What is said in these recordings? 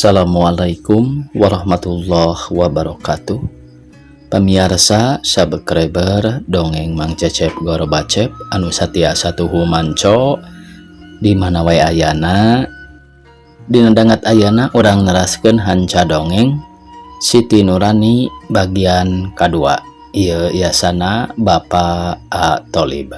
Assalamualaikum warahmatullahi wabarakatuh. Pamiarsa subscriber dongeng Mang Cecep Gorobacep anu satia satuhu manco di mana wae ayana. Dina dangat ayana urang neraskeun hanca dongeng Siti Nurani bagian kadua. Ieu yasana Bapak A Tolib.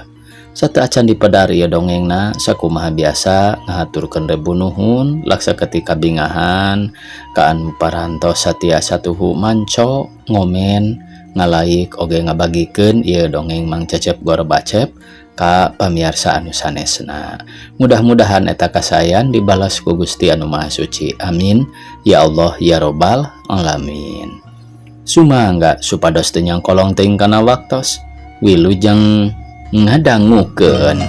Sateuacan dipedar ieu dongengna sakumaha biasa ngahaturkeun rebu nuhun laksa ketika bingahan ka anu parantos satia satuhu manco ngomen ngalaik oge ngabagikeun ieu dongeng Mang Cecep Gorbacep ka pamiarsa anu sanesna. Mudah-mudahan eta kasayan dibalas ku Gusti anu Maha Suci. Amin ya Allah ya Robbal alamin. Sumangga supados teu nyangkolong teuing kana waktos wilujeng ngadangukeun.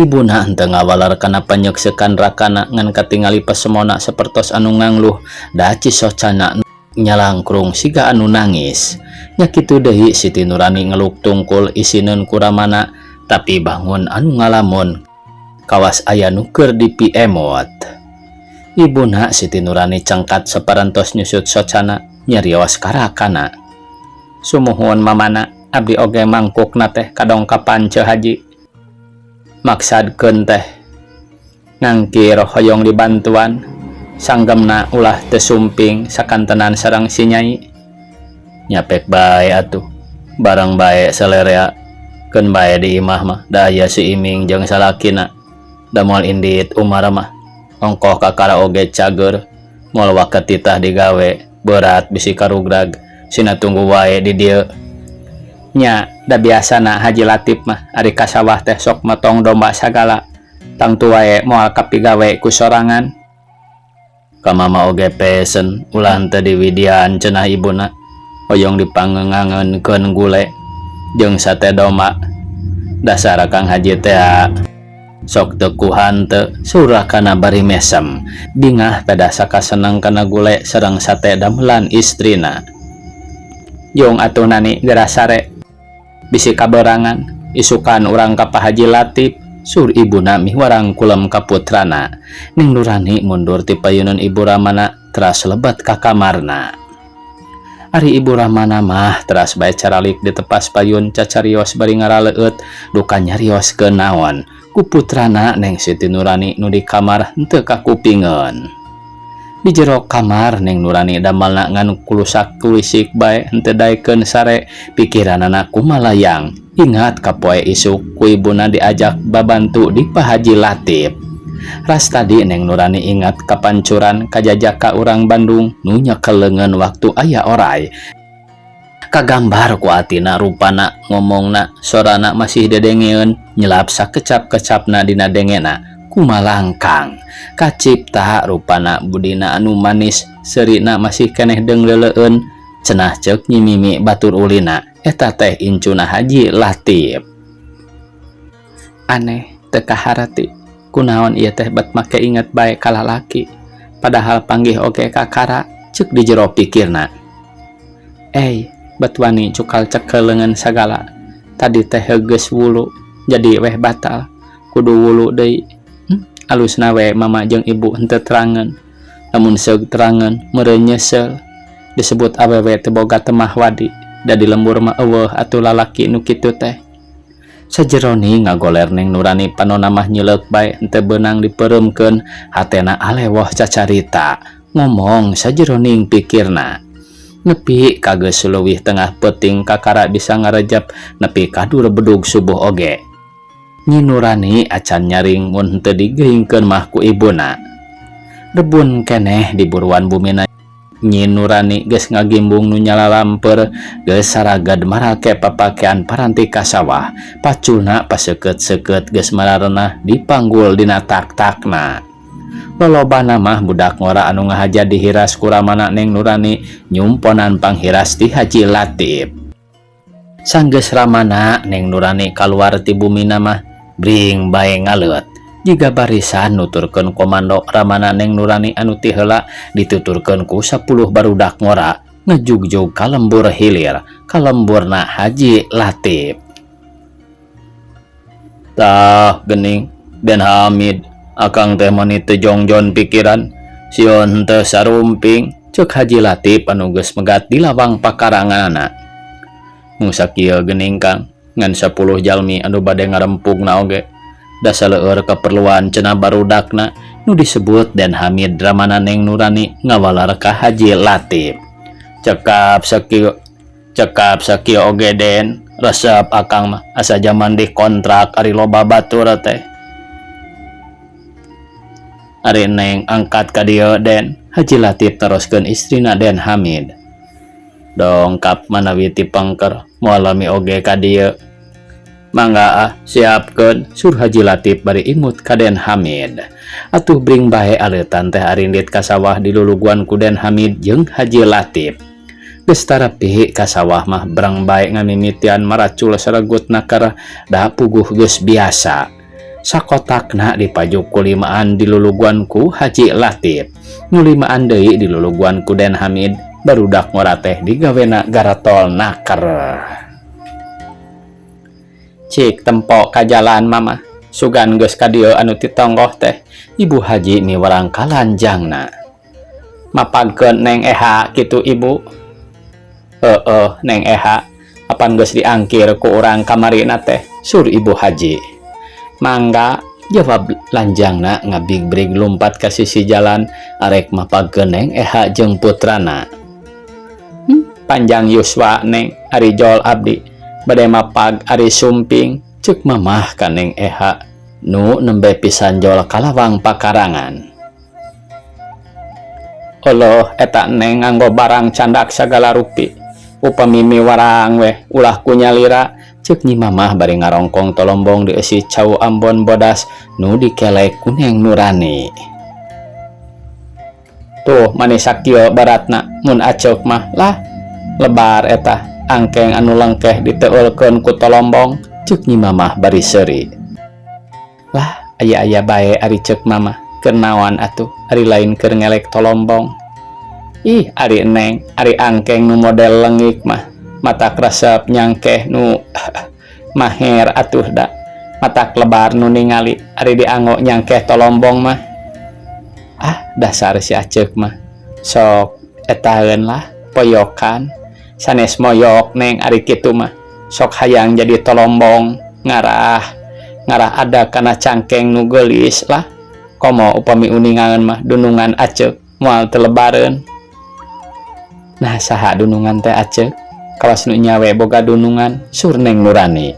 Ibuna henteu ngawalar kana panyeksekan rakana ngan katingali pasemona sapertos anu ngangluh daci socana nyalangkrung siga anu nangis. Nya kitu deui Siti Nurani ngeluk tungkul isineun ku ramana tapi bangun anu ngalamun kawas aya nu keur dipiemot. Ibuna Siti Nurani cengkat saparantos nyusut socana nyarios ka rakana. Sumuhun mamana abdi oge mangkukna teh kadongkapan Ceu Haji. Maksadkeun teh ngangkir hoyong dibantuan sanggemna ulah teu sumping sakantenan sareng si nyai. Nyapek bae atuh barang bae selerea keun bae di imah mah da aya si Iming jeung salakina da moal indit Umar mah ongkoh kakara oge cager moal waket titah digawe berat bisi karugrag sina tunggu wae di dieu. Nya da biasana Haji Latif mah ari ka sawah teh sok motong domba sagala tangtu wae moal kapigawe ku sorangan. Ka mama oge pesen ulah henteu diwidian cenah ibuna hoyong dipangengangeunkeun gule jeung sate domba. Dasar Kang Haji teh sok teu kuhan teu surakana bari mesem bingah tada sakaseneng kana gule sareng sate damelan istrina. Jong atuh nani geura sare bisi kaberangan isukan urang ka Pak Haji Latif sur ibuna miwarang kulem ka putrana. Ning Nurani mundur ti payuneun ibu Ramana teras lebat ka kamarna. Ari ibu Ramana mah teras bae caralik di tepas payun cacarios bari ngaraleueut duka nyarios ke naon ku putrana Neng Siti Nurani nu di kamar henteu kakupingeun. Di jero kamar Neng Nurani damalna ngan kulusak kulisik bae henteu daekeun sare pikiranana kumalayang ingat ka poe isuk ku ibuna diajak babantu di Pak Haji Latif. Ras tadi Neng Nurani ingat kapancuran kajajaka urang Bandung nu nyekel leungeun waktu aya orai. Kagambar ku atina rupana ngomongna sorana masih dedengeun nyelap sakecap-kecapna dina dengena kumalangkang. Kacipta rupana budina anu manis serina masih keneh dengleuleun cenah ceuk Nyi Mimi batur ulina eta teh incuna Haji Latif. Aneh teu kaharati kunaon ieu teh bet make inget bae ka lalaki padahal panggih oge kakara ceuk di jero pikirna. Bet wani cukal cekel leungeun sagala tadi teh heugeus wulu jadi weh batal kudu wulu deui. Alusna we mama jeung ibu henteu terangeun lamun seug terangeun meureun nyesel disebut awewe teu boga temah wadi da di lembur mah eueuh atuh lalaki nu kitu teh. Sajeroni ngagoler Neng Nurani panona mah nyeuleuk bae henteu beunang dipereumkeun hatena alewoh cacarita ngomong sajeroning pikirna. Nepi ka geus leuwih tengah peuting kakara bisa ngarejep nepi ka durebedug subuh oge. Nyi Nurani acan nyaring mun henteu digeuingkeun mah ku ibuna. Rebun keneh di buruan bumina Nyi Nurani geus ngagimbung nu nyalalampeur geus saraged marake papakean paranti ka sawah paculna paseukeut-seukeut geus mararenah dipanggul dina tak-takna. Lolobana mah budak ngora anu ngahaja dihiras ku ramana Neng Nurani nyumponan panghiras ti Haji Latif. Sanggeus ramana Neng Nurani kaluar ti bumina mah bring bae ngaleut jiga barisan nuturkeun komando ramana Neng Nurani anu ti heula dituturkeun ku 10 barudak ngora ngajugjug ka lembur hilir ka lemburna Haji Latif. Tah geuning Den Hamid akang teh mani teu jongjon pikiran sieun henteu sarumping ceuk Haji Latif anu geus megat di lawang pakaranganna. Mung sakieu geuning Kang ngan 10 jalmi anu bade ngarempugna oge da saleueur keperluan cenah barudakna nu disebut Den Hamid ramana Neng Nurani ngawalar ka Haji Latif. Cekap sakieu cekap sakieu oge Den resep akang mah asa jaman dikontrak ari loba batur teh. Ari Neng angkat ka dieu Den Haji Latif teroskeun istrina Den Hamid. Dongkap manawi ti pengker moal lami oge ka dieu. Mangga ah siapkeun sur Haji Latif bari imut ka Den Hamid. Atuh bring bae aleutan teh arindit ka sawah diluluguan ku Den Hamid jeung Haji Latif. Geus tarapi ka sawah mah brang bae ngamimitian maracul saregut naker da puguh geus biasa. Sakotakna dipaju ku limaan diluluguan ku Haji Latif. Nu limaan deui diluluguan ku Den Hamid barudak ngora teh digawena garatol naker. Cik tempo ka jalan mama sugan geus ka dieu anu titonggoh teh Ibu Haji miwarang ka lanjangna. Mapagkeun Neng Eha kitu ibu. Heeh Neng Eha apan geus diangkir ku urang kamarina teh sur Ibu Haji. Mangga jawab lanjangna ngabigbrig lumpat ka sisi jalan arek mapagkeun Neng Eha jeung putrana. Panjang yuswa Neng ari jol abdi bade mapag ari sumping ceuk mamah ka Neng Eha nu nembe pisan jol ka lawang pakarangan. Oloh eta Neng nganggo barang candak sagala rupi upami miwarang weh ulah ku nyalira ceuk Nyi Mamah bari ngarongkong tolombong dieusi cau ambon bodas nu dikelek ku Neng Nurani. Tuh manis sakieu baratna mun aceuk mah lah lebar eta angkeng anu lengkeh diteulkeun ku tolombong ceuk Nyi Mamah bari seuri. Lah aya-aya bae ari ceuk mamah keur naon atuh ari lain keur ngelek tolombong. Ih ari Neng ari angkeng nu model lengik mah matak resep nyangkeh nu maher atuh da matak lebar nu ningali ari dianggo nyangkeh tolombong mah. Ah dasar si aceuk mah sok etaeun lah poyokan sanes moyok Neng ari kitu mah sok hayang jadi tolombong ngarah ngarah ada kana cangkeng nu geulis lah komo upami uningangan mah dunungan aceuk moal teu lebareun. Nah saha dunungan teh aceuk kawas nu nyawe boga dunungan sur Neng Nurani.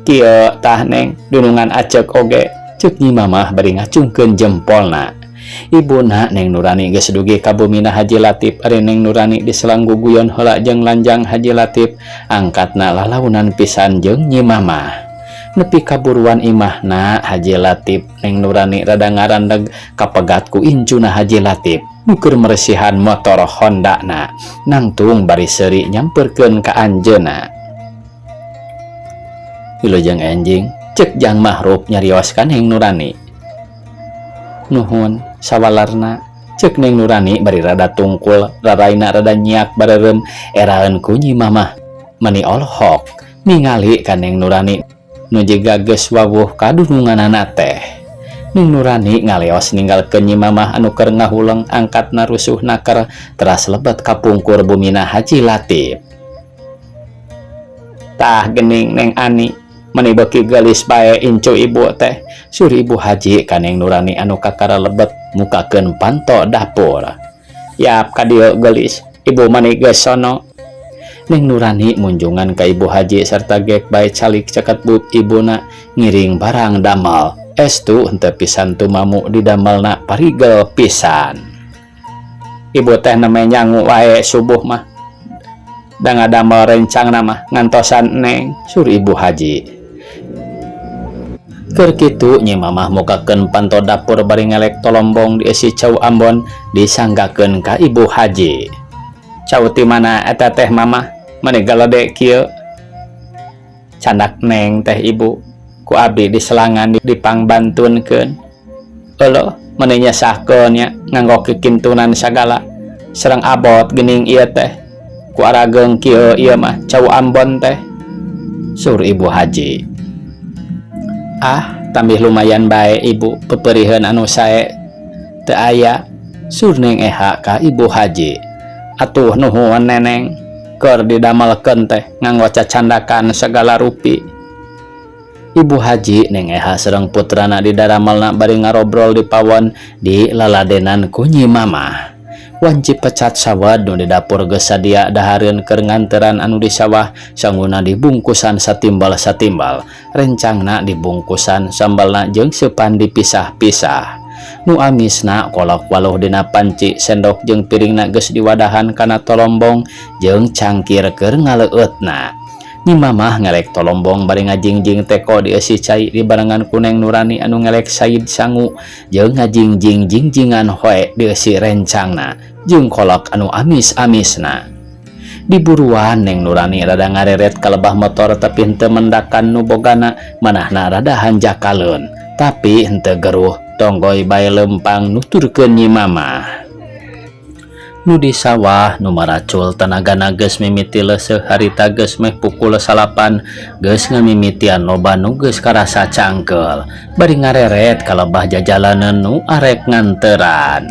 Kieu tah Neng dunungan aceuk oge ceuk Nyi Mamah bari ngacungkeun jempolna. Ibuna Neng Nurani geus dugi ka bumina Haji Latif ari Neng Nurani diselang guguyon heula jeung lanjang Haji Latif angkatna lalaunan pisan jeung Nyi Mamah. Nepi ka buruan imahna Haji Latif Neng Nurani rada ngarandeg kapegat ku incuna Haji Latif nu keur meresihan motor Honda na nangtung bari seuri nyamperkeun ka anjeunna. Wilujeng enjing ceuk Jang Mahruf nyarios ka Neng Nurani. Nuhun sawalarna ceuk Neng Nurani bari rada tungkul raraina rada nyiak bareureum eraeun ku Nyi Mamah mani olohok ningali ka Neng Nurani nu jiga geus wawuh ka dununganana teh. Neng Nurani ngaleos ninggalkeun Nyi Mamah anu keur ngahuleng angkatna rusuh naker teras lebet ka pungkur bumina Haji Latif. Tah geuning Neng Ani meni beuki geulis bae incu ibu teh sur Ibu Haji ka Neng Nurani anu kakara lebet mukakeun panto dapur. Yap ka dieu geulis Ibu mani geus sono. Neng Nurani munjungan ka Ibu Haji sarta gek bae calik caket bub ibuna ngiring barang damel. Estu henteu pisan tumamu di damelna parigel pisan. Ibu teh neme nyangu wae subuh mah. Da ngadamel rencangna mah ngantosan Neng, sur Ibu Haji. Keur kitu Nyi Mamah mukakeun panto dapur bari ngelek tolombong dieusi cau Ambon disanggakeun ka Ibu Haji. Cau ti mana eta teh Mamah? Mani galede kieu? Candak Neng teh Ibu, ku abdi diselangan dipangbantunkeun. Euleuh, mani nyesahkeun nya nganggo kikintunan sagala. Sareng abot geuning ieu teh. Ku arageung kieu ieu mah cau Ambon teh. Sur Ibu Haji. Ah, tambih lumayan bae Ibu peperiheun anu sae teu aya. Sur Neng Eha ka Ibu Haji. Atuh nuhun Neneng keur didamelkeun teh nganggo cacandakan sagala rupi. Ibu Haji Neng Eha sareng putrana di daramelna bari ngarobrol di pawon di laladenan ku Nyi Mamah. Wanci pecat sawad nu di dapur geus sadia dahareun keur nganteran anu di sawah sanguna dibungkusan satimbal-satimbal rencangna dibungkusan sambalna jeung seupan dipisah-pisah. Nu amisna kolok waluh dina panci sendok jeung piringna geus diwadahan kana tolombong jeung cangkir keur ngaleueutna. Nyi Mamah ngelek tolombong bari ngajingjing teko dieusi cai dibarengan ku Neng Nurani anu ngelek said sangu jeung ngajingjing jingjingan hoe dieusi rencangna jeung kolok anu amis-amisna. Diburuan Neng Nurani rada ngareret ka lebah motor tapi henteu mendakan nu bogana manahna rada hanjakaleun tapi henteu geruh tonggoy bae lempang nuturkeun Nyi Mamah. Nu di sawah nu maracul tanagana geus mimiti leuseuh harita geus meh pukul salapan geus ngamimitian loba nu geus karasa cangkeul bari ngareret ka lebah jajalaneun nu arek nganteran.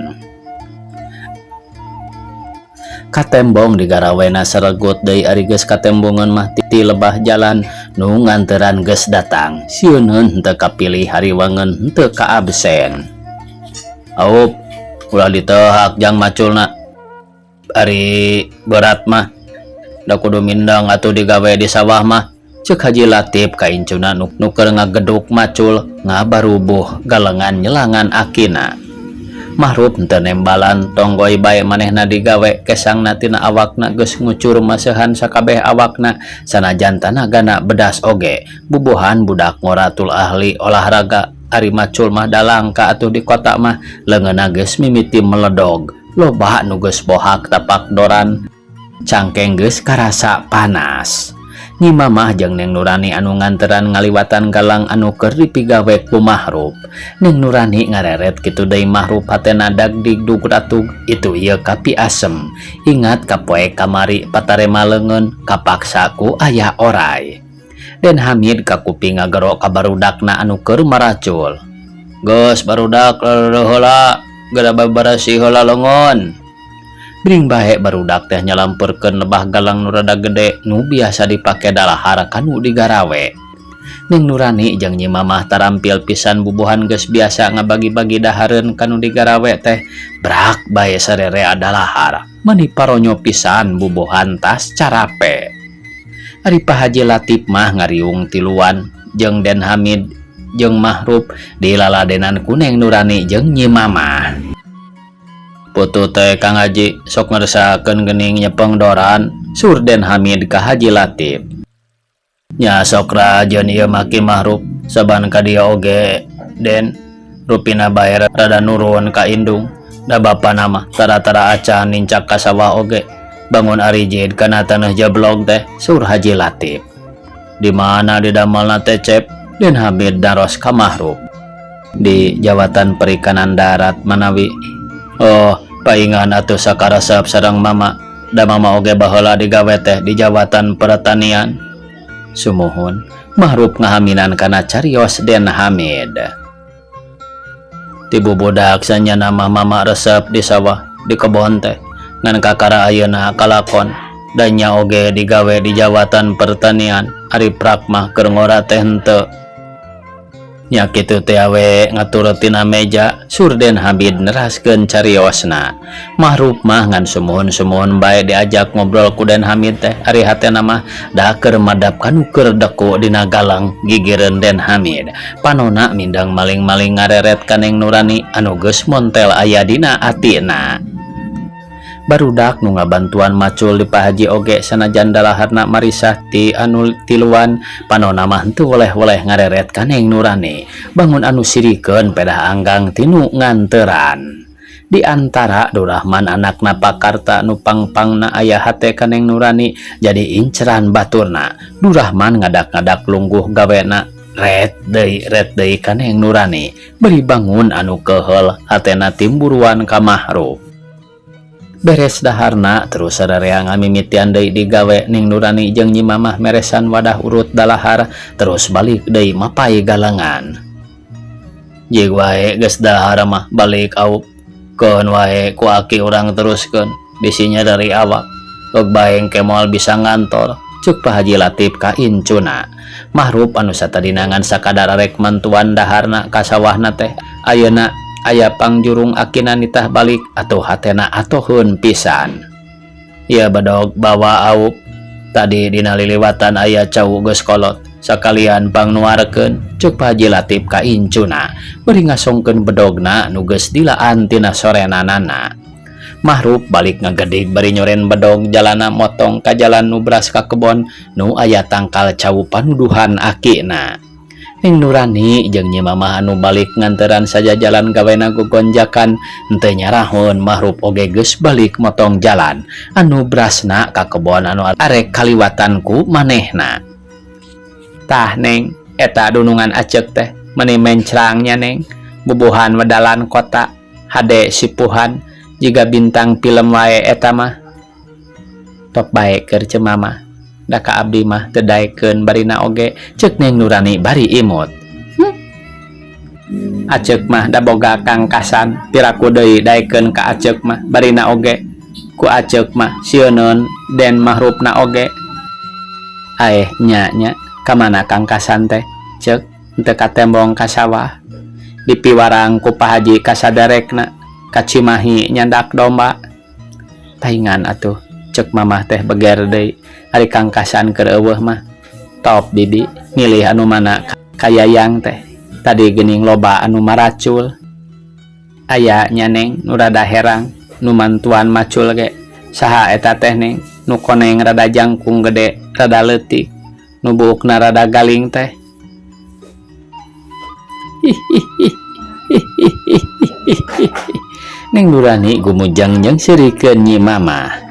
Katembong digarawena saregut deui ari geus katembongan mah ti lebah jalan nu nganteran geus datang sieuneun henteu kapilih hariwangeun henteu kaabsen. Aup ulah ditehak jang maculna ari berat mah da kudu mindeng atuh digawe di sawah mah cek Haji Latif ka incuna nu keur ngageduk macul ngabarubuh galengan nyelangan akina. Mahrup henteu nembalan tonggoy bae manehna digawe kesangna tina awakna geus ngucur maseuhan sakabeh awakna sanajan tanagana bedas oge bubuhan budak ngoratul ahli olahraga ari macul mah dalangka atuh di kota mah leungeunna geus mimiti meledog loba nu geus bohak tapak doran cangkeng geus karasa panas. Nyi Mamah jeung Neng Nurani anu nganteran ngaliwatan galang anu keur dipigawe ku Mahrup. Neng Nurani ngareret kitu deui Mahrup hatena dagdigdug ratug itu ieu kapi asem. Ingat ka poe kamari patarema leungeun kapaksa ku aya oray. Den Hamid kakuping ngagero ka barudakna anu keur maracul. Geus barudak heula geura babarasih heula leungeun. Bring bae barudak teh nyalampeurkeun lebah galang nu rada gede nu biasa dipake dalahar kanu digarawe. Neng Nurani jeung Nyi Mamah tarampil pisan bubuhan geus biasa ngabagi-bagi dahareun kanu digarawe teh brak bae sarerea dalahar. Mani paronyo pisan bubuhan tas carape. Ari Pak Haji Latif mah ngariung tiluan jeung Den Hamid jeung Mahrup dilaladenan ku Neng Nurani jeung Nyi Mamah. Putu teh Kang Haji sok ngeresakeun geuning nyepeng doran sur Den Hamid ka Haji Latif. Nya sok rajeun ieu mah Ki Mahrup saban ka dieu oge Den rupina bae rada nurun ka indung da bapana mah tara-tara acan nincak ka sawah oge bangun arijid kana taneuh jeblog teh sur Haji Latif. Di mana didamelna teh Cep? Den Hamid naros ka Mahrup. Di Jawatan Perikanan Darat manawi. Oh, paingan atuh sakaresep sareng mama. Da mama oge baheula digawe teh di Jawatan Pertanian. Sumuhun, Mahrup ngahaminan kana carios Den Hamid. Ti bubudak sanyana mah mama resep di sawah, di kebon teh. Ngan kakara ayeuna kalakon. Da nya oge digawe di Jawatan Pertanian, ari prak mah keur ngora teh henteu. Nya kitu teh we ngaturut tina meja, Surden Hamid neraskeun cariosna. Mahrup mah ngan sumuhun-sumuhun bae diajak ngobrol ku Den Hamid teh, ari hatena mah da keur madap ka nu keur deku dina galang gigireun Den Hamid. Panona mindeng maling-maling ngareret ka Neng Nurani anu geus montel aya dina atina. Barudak nu ngabantuan macul di Pak Haji oge sanajan dalaharna marisah ti anu tiluan, panona mah henteu weleh-weleh ngareret ka Neng Nurani. Bangun anu sirikeun pedah anggang tinu nganteran. Di antara Durahman anakna Pakarta nu pangpangna aya hate ka Neng Nurani jadi inceran baturna. Durahman ngadak-ngadak lungguh gawena ret deui ret deui ka Neng Nurani bari bangun anu keuheul hatena timburuan ka Mahruf. Beres daharna terus sararea ngamimitian deui digawe. Ning Nurani jeung Nyi Mamah meresan wadah urut dalahar, terus balik deui mapai galengan. Jig wae geus dahar mah balik aup keun wae ku aki urang teruskeun bisinya dari awak geuk bae engke moal bisa ngantor, cek Pak Haji Latif ka incuna. Mahrup anu satadina ngan sakadar arek mantuan daharna ka sawahna teh ayeuna aya pangjurung akina nitah balik atau hatena atoheun pisan. Ieu bedog bawa aup, tadi dina liliwatan aya cau geus kolot, sakalian pangnuarkeun, cek Pak Haji Latif ka incuna bari ngasongkeun bedogna nu geus dilaan tina sorenanana. Mahrup balik ngagedig bari nyoren bedog, jalana motong ka jalan nu bras ka kebon nu aya tangkal cau panuduhan akina. Ning Nurani jeung Nyi Mamah anu balik nganteran saja jalan gawena gogonjakan henteu nyarahun Mahrup oge geus balik motong jalan anu brasna ka kebon anu arek kaliwatan ku manehna. Tah Neng, eta dunungan acek teh meni mencrangnya Neng, bubuhan wedalan kota hade sipuhan jiga bintang film wae eta mah. Tok bae keur Ceu Mamah, da ka abdi mah teu daekeun barina oge, ceuk Neng Nurani bari imut. Acek mah da boga kangkasan, piraku deui daekeun ka acek mah, barina oge ku acek mah sieuneun Den Mahrupna oge. Aeh nya nya, ka mana kangkasan teh cek henteu katembong ka sawah? Dipiwarang ku Pak Haji ka saderekna ka Cimahi nyandak domba. Paingan atuh cek Mamah teh beger deui ari kangkasan keur eueuh mah. Top Bibi milih anu mana ka Yayang teh, tadi geuning loba anu maracul. Aya nya Neng nu rada herang nu mantuan macul ge. Saha eta teh Neng, nu koneng rada jangkung gede rada leutik nu buukna rada galing teh? Neng Nurani gumujeng jeung sirikeun Nyi Mamah.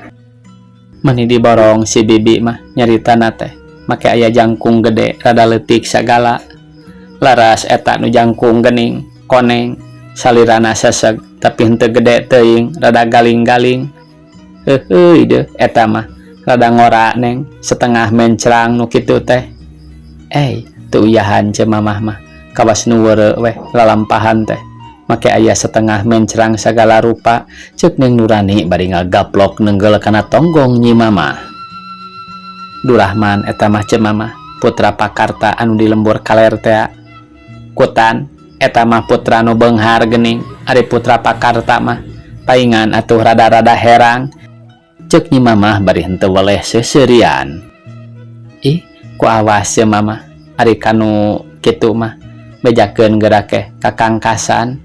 Mani diborong si Bibi mah nyaritana teh, make aya jangkung gede rada leutik sagala. Laras eta nu jangkung gening koneng salirana seseg tapi henteu gede teuing rada galing-galing. Heuheuy deuh, eta mah rada ngora Neng, setengah mencrang nu kitu teh. Eh, teu uyahan Ceu Mamah mah, kawas nu weureu weh lalampahan teh make aya setengah mencrang sagala rupa, ceuk Neng Nurani bari ngagaplok nenggel kana tonggong Nyi Mamah. Durahman eta mah Ceu Mamah, putra Pakarta anu di lembur kaler tea. Kutan eta mah putra nu beunghar geuning, ari putra Pakarta mah paingan atuh rada-rada herang, ceuk Nyi Mamah bari henteu weleh seuseurian. Ih, ku awas Ceu Mamah, ari kanu kitu mah bejakeun geura ke ka kangkasan.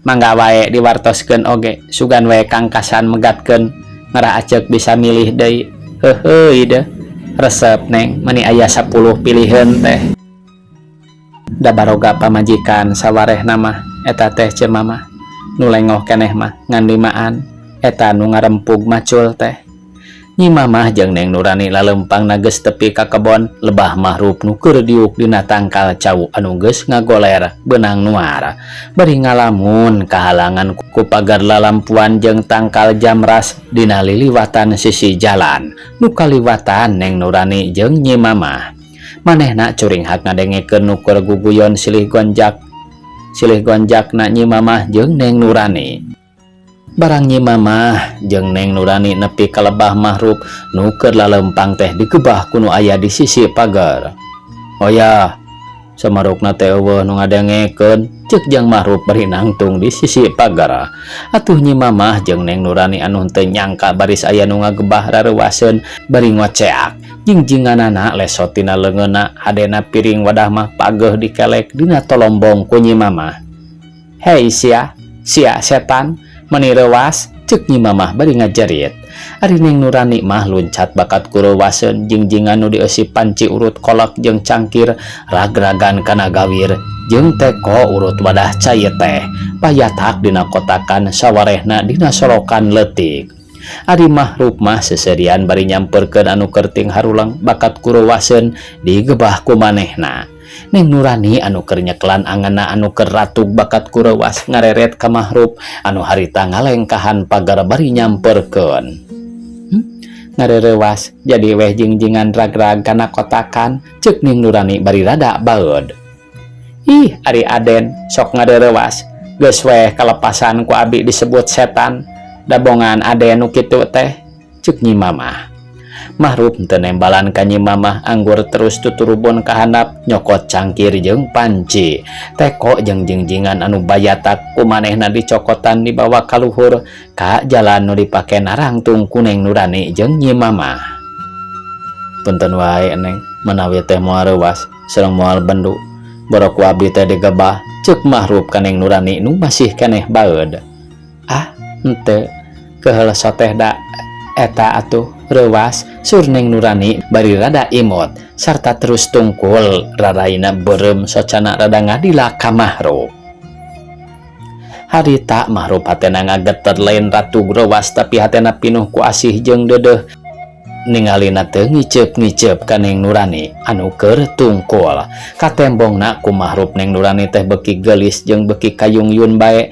Mangga wae diwartoskeun oge, sugan wae kangkasan megatkeun ngarah acek bisa milih deui. Heuheuy deuh, resep Neng, meni aya 10 pilihan teh. Da baroga pamajikan sawarehna mah eta teh Ceu Mamah, nu lengoh keneh mah ngan limaan eta nu ngarempug macul teh. Nyi Mamah jeung Neng Nurani lalempang geus tepi ka kebon lebah Mahrup nu keur diuk dina tangkal cau anu geus ngagoler beunang nuar bari ngalamun kahalangan ku pagar lalampuan jeung tangkal jamras dina liliwatan sisi jalan nu kaliwatan Neng Nurani jeung Nyi Mamah. Manehna curinghak ngadengekeun nu keur guguyon silih gonjakna Nyi Mamah jeung Neng Nurani. Barang Nyi Mamah jeung Neng Nurani nepi ka lebah Mahrup nu keur lalempang teh digebah ku nu aya di sisi pagar. "Oh ya, Samarukna teh euweuh nu ngadengekeun, ceuk Jang Mahrup bari nangtung di sisi pagar. Atuh Nyi Mamah jeung Neng Nurani anu henteu nyangka baris aya nu ngagebah rareuwaseun bari ngoceak. Jingjinganana lesot tina leungeunna, hadena piring wadah mah pageuh dikelek dina tolombong ku Nyi Mamah. "Hei sia, sia setan, meuni reuwas," ceuk Nyi Mamah bari ngajerit. Ari Neng Nurani mah luncat bakat ku reuwaseun, jingjingan nu dieusi panci urut kolak jeung cangkir ragragan kana gawir jeung teko urut wadah cai teh payatak dina kotakan sawarehna dina solokan leutik. Ari Mahrup mah seserian bari nyamperkeun anu kerting harulang bakat ku reuwaseun digebah ku manehna. Neng Nurani anu keur nyekelan angeunna anu keur ratug bakat ku reuwas ngareret ka Mahrup anu harita ngalengkahan pagar bari nyamperkeun. "Ngareurewas jadi weh jingjingan ragrag kana kotakan," ceuk Neng Nurani bari rada baeud. "Ih, ari Aden sok ngareurewas, geus weh kalepasan ku abi disebut setan, dabongan Aden nu kitu teh," ceuk Nyi Mamah. Mahrup teu nembalan ka Nyi Mamah, anggur terus tuturubun ka handap nyokot cangkir jeung panci. Teko jeung jingjingan anu bayatak ku manehna dicokotan dibawa ka luhur ka jalan nu dipake narangtung ku Neng Nurani jeung Nyi Mamah. "Punten wae, Neng, menawi teh moal reuwas sareng moal bendu boro ku abi teh digebah," ceuk Mahrup ka Neng Nurani nu masih keneh baeud. "Ah, henteu, keheul soteh da eta atuh reuwas," sur Neng Nurani bari rada imut sarta terus tungkul raraina beureum socana rada ngadila ka Mahrup. Harita Mahrup hatena ngageter, lain ratug reuwas tapi hatena pinuh ku asih jeung deudeuh ningalina teu ngiceup-ngiceup ka Neng Nurani anu keur tungkul. Katembongna ku Mahrup Neng Nurani teh beuki geulis jeung beuki kayungyun bae.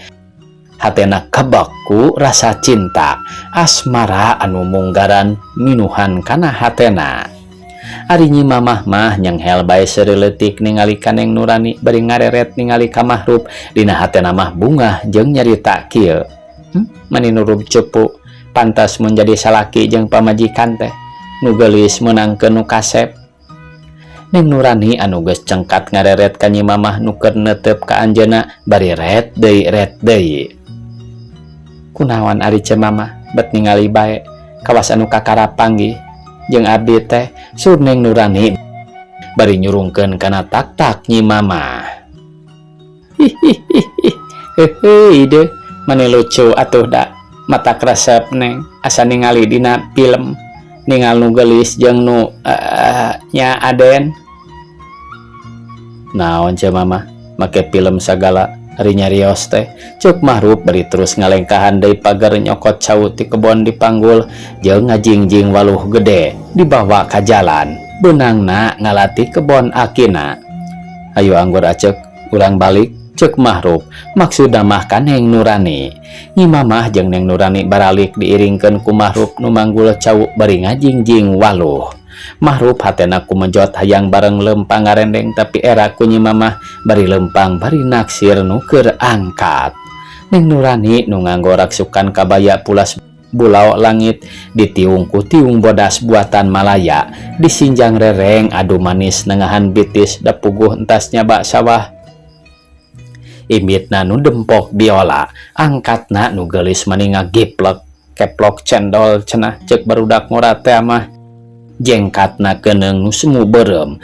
Hatena kebak ku rasa cinta asmara anu munggaran minuhan kana hatena. Ari Nyi Mamah mah nyenghel bae seuri leutik ningali ka Neng Nurani bari ngareret ningali ka Mahrup. Dina hatena mah bungah jeung nyarita kieu, "Mani nurub cepu, pantas mun jadi salaki jeung pamajikan teh nu geulis meunangkeun nu kasep." Neng Nurani anu geus cengkat ngareret ka Nyi Mamah nu keur neuteup ka anjeunna bari ret deui ret deui. "Kunaon ari Ceu Mamah bet ningali bae kawas anu kakara panggih jeung abdi teh?" sur Neng Nurani bari nyurungkeun kana tak-tak Nyi Mamah. "Hihihihi, heuheuy deuh, mani lucu atuh da matak resep Neng, asa ningali dina film ningal nu geulis jeung nu nya Aden." "Naon, Ceu Mamah, make film sagala ari nyarios teh?" ceuk Mahrup bari terus ngalengkahan deui pagar nyokot cau ti kebon dipanggul jeung ngajingjing waluh gede dibawa ka jalan beunangna ngalati kebon akina. "Ayo anggur acek urang balik," ceuk Mahrup maksudna mah ka Neng Nurani. Nyi Mamah jeung Neng Nurani baralik diiringkeun ku Mahrup nu manggul cau bari ngajingjing waluh. Mahrup hatena kumejot hayang bareng leumpang ngarendeng tapi era ku Nyi Mamah bari leumpang bari naksir nu keur angkat. Neng Nurani nu nganggo raksukan kabaya pulas bulau langit ditiung ku tiung bodas buatan Malaya disinjang rereng adu manis nengahan bitis da puguh entas nyaba sawah. Imitna nu dempok biola, angkatna nu geulis mani ngagiplek, "Keplok cendol cenah ceuk barudak ngora teh mah." Jengkatna keuneung nu semu beureum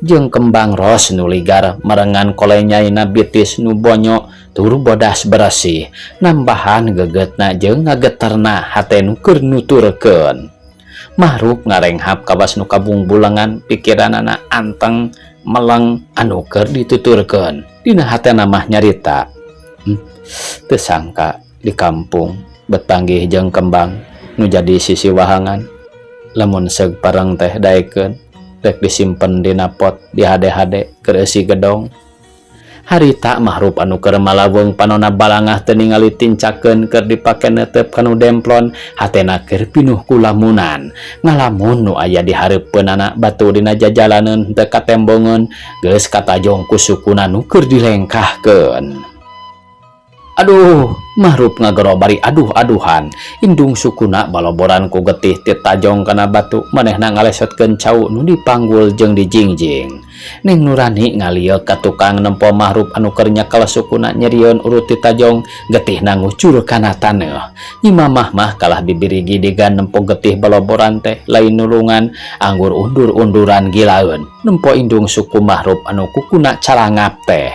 jeung kembang ros nu ligar merengan kolenyaina bitis nu bonyo tur bodas beresih nambahan gegetna jeung ngageterna hate nu keur nuturkeun. Mahrup ngarenghap kawas nu kabungbulengan, pikiranana anteng meleng anu keur dituturkeun. Dina hatena mah nyarita, "Teu sangka di kampung bet panggih jeung kembang nu jadi sisi wahangan. Lamun seug pareng teh daekeun rek disimpen dina pot di hade-hade keur eusi gedong." Harita Mahrup anu keur malaweng panona balangah teu ningali tincakeun keur dipake neuteup kanu demplon, hatena keur pinuh ku lamunan. Ngalamun nu aya di hareupeunana batu dina jajalaneun teu katembongeun geus katajong ku sukuna nu keur dilengkahkeun. Aduh, Mahrup ngagero bari aduh-aduhan. Indung sukuna baloboran ku getih titajong kana batu, manehna ngalesotkeun cau nu dipanggul jeung dijingjing. Neng Nurani ngalieuk ka tukang nempo Mahrup anu keur nyekel sukuna nyerieun urut titajong, getihna ngucur kana taneuh. Nyi Mamah mah kalah bibirigi digan nempo getih baloboran teh lain nulungan, anggur undur-unduran gilaeun nempo indung suku Mahrup anu kukuna calangap teh.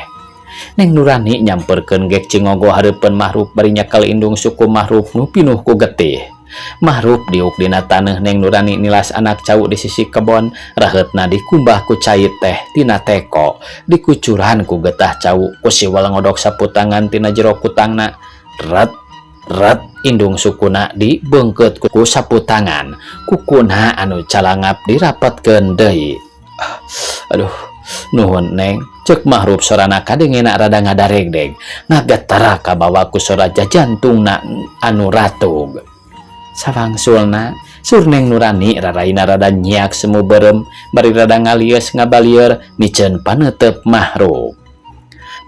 Neng Nurani nyamperkeun gek cingogo hareupeun Mahrup bari nyekel indung suku Mahrup nu pinuh ku getih. Mahrup diuk dina taneuh. Neng Nurani nilas anak cau di sisi kebon, raheutna dikumbah ku cai teh tina teko, dikucuran ku getah cau ku siwal ngodok sapu tangan tina jero kutangna. Ret ret, indung sukuna dibeungkeut ku sapu tangan, kukuna anu calangap dirapetkeun deui. "Aduh, nuhun, Neng," cek Mahrup, sorana kadengena rada ngadaregdeg, ngagetara kabawa ku sora jajantungna anu ratug. Sawangsulna sur Neng Nurani raraina rada nyiak semu beureum bari rada ngalieus ngabalieur miceun paneuteup Mahrup.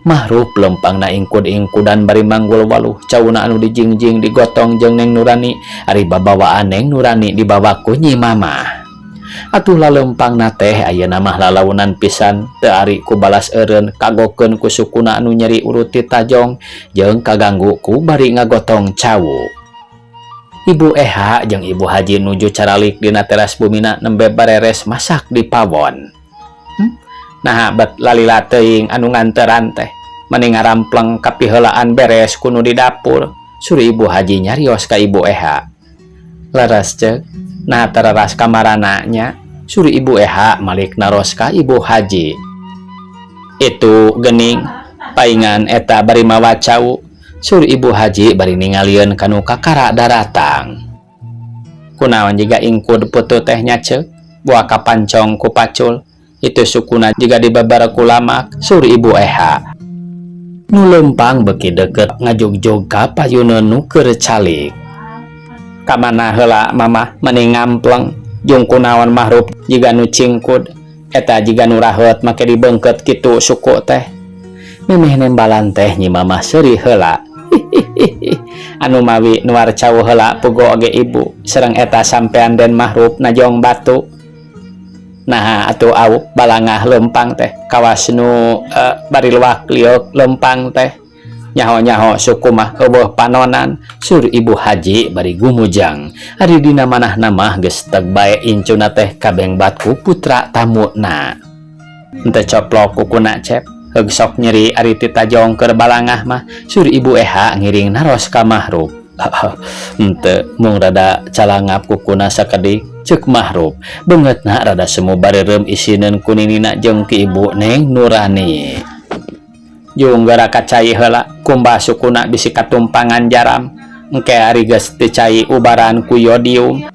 Mahrup lempangna ingkud-ingkudan bari manggul waluh. Cauna anu dijingjing digotong jeung Neng Nurani, ari babawaan Neng Nurani dibawa ku Nyi Mamah. Atuh lalempangna teh ayeuna mah lalaunan pisan, teu ari ku balas eureun, kagokeun ku sukuna anu nyeri urut titajong jeung kaganggu ku bari ngagotong cau. Ibu Eha jeung Ibu Haji nuju caralik dina teras bumina nembe bareres masak di pawon. Nah, bet lalila teuing anu nganteran teh, meni ngarampleng kapiheulaan beres ku nu di dapur, sur Ibu Haji nyarios ka Ibu Eha. "Leres, Cek, nah teraras kamarana nya?" sur Ibu Eha malik naros ka Ibu Haji. "Itu gening paingan eta bari mawa cau," sur Ibu Haji bari ningalieun kanu kakara daratang. "Kunaon jiga ingkud putu teh nya, Cek? Buah kapancong ku pacul itu sukuna jiga dibabar ku lamak," sur Ibu Eha. Nu lempang beki deket ngajugjug ka payuneun nu keur calik. "Kamana heula, Mamah, meni ngampleng? Jung kunaon Mahrup jiga nu cingkud eta, jiga nu raheut make dibeungkeut kitu suku teh?" Memeh nembalan teh Nyi Mamah seuri heula. "Anu mawi nuar cau heula puguh oge ibu sareng eta sampean den Mahrup najong batu. Nah, atuh au balangah lempang teh kawas nu bari luak liuk lempang teh, nyaho-nyaho suku mah euweuh panonan," sur Ibu Haji bari gumujang. Ari dina manahna mah geus teg bae incuna teh kabengbat ku putra tamuna. "Henteu coplok kukuna, Cep? Heug sok nyeri ari titajong keur balangah mah," sur Ibu Eha ngiring naros ka Mahrup. "Henteu, mung rada calangap kukuna sakedik," cek Mahrup, beungeutna rada semu bareureum isineun ku ninina jeung ki ibu Neng Nurani. "Jung geura ka cai heula, kumbah sukuna bisi katumpangan jaram. Engke ari geus teu cai ubaran ku yodium,"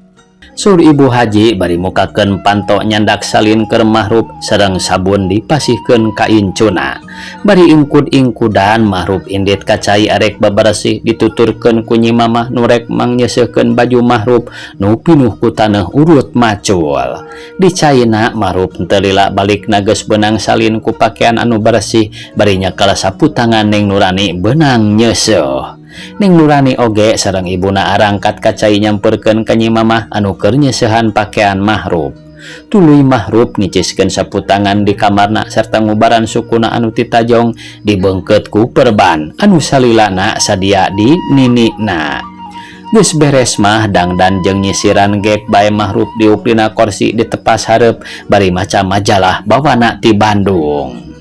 sur Ibu Haji bari mukakeun panto nyandak salin keur Mahrup sareng sabun dipasihkeun ka incuna. Bari ingkud-ingkudan Mahrup indit ka cai arek babaresih, dituturkeun ku Nyi Mamah nu rek mangnyeuseuhkeun baju Mahrup nu pinuh ku taneuh urut macul. Di caina Mahrup henteu lila balikna geus beunang salin ku pakean anu beresih bari nyekel sapu tangan Neng Nurani beunang nyeuseuh. Neng Nurani oge sareng ibuna arangkat ka cai nyamperkeun ka Nyi Mamah anu keur nyeusehan pakean Mahrup. Tuluy Mahrup ngiciskeun sapu tangan di kamarna sarta ngubaran sukuna anu titajong dibeungkeut ku perban anu salilana sadia di ninina. Geus beres mah dangdan jeung nyisiran gek bae Mahrup diuk dina korsi di tepas hareup bari maca majalah bawana ti Bandung.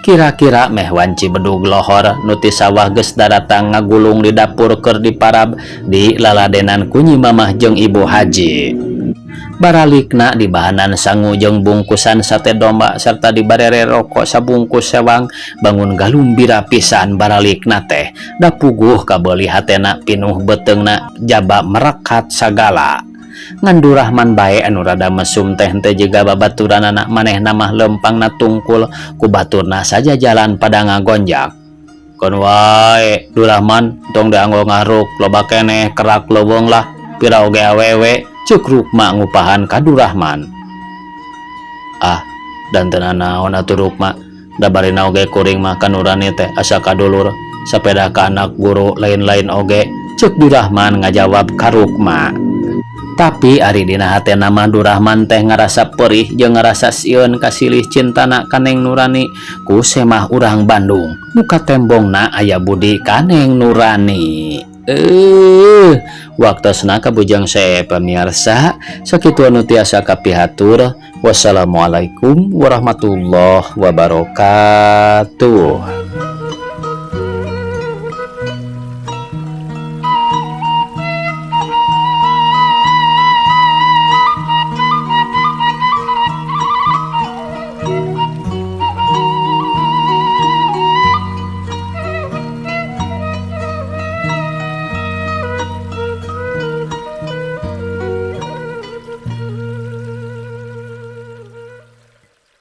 Kira-kira meh wanci bedug lohor, nu ti sawah geus daratang ngagulung di dapur keur diparab di laladenan ku Nyi Mamah jeung Ibu Haji. Baralikna dibahanan sangu jeung bungkusan sate domba serta dibarere rokok sabungkus sewang. Bangun galumbira pisan baralikna teh, da puguh kabeuli hatena pinuh, beuteungna jaba merekat sagala. Ngan Durahman bae anu rada mesum teh henteu jiga babaturanana. Manehna mah lempangna tungkul ku baturna saja jalan pada ngagonjak. "Keun wae, Durahman, tong dianggo ngaruk, loba keneh kerak leuweung lah, pira oge awewe," cek Rukma ngupahan ka Durahman. "Ah, dan teu nanaon atuh, Rukma, da barina oge kuring mah ka Nurani teh asa kadulur." Sapeda ka anak guru lain-lain oge, cek Durahman ngajawab ka Rukma. Tapi ari dina hatena mah Durahman teh ngarasa perih jeung ngarasa sieun kasilih cintana ka Neng Nurani ku semah urang Bandung nu katembongna aya budi ka Neng Nurani. Waktosna kabujang saya pemirsa, sakitu anu tiasa kapihatur. Wassalamualaikum warahmatullahi wabarakatuh.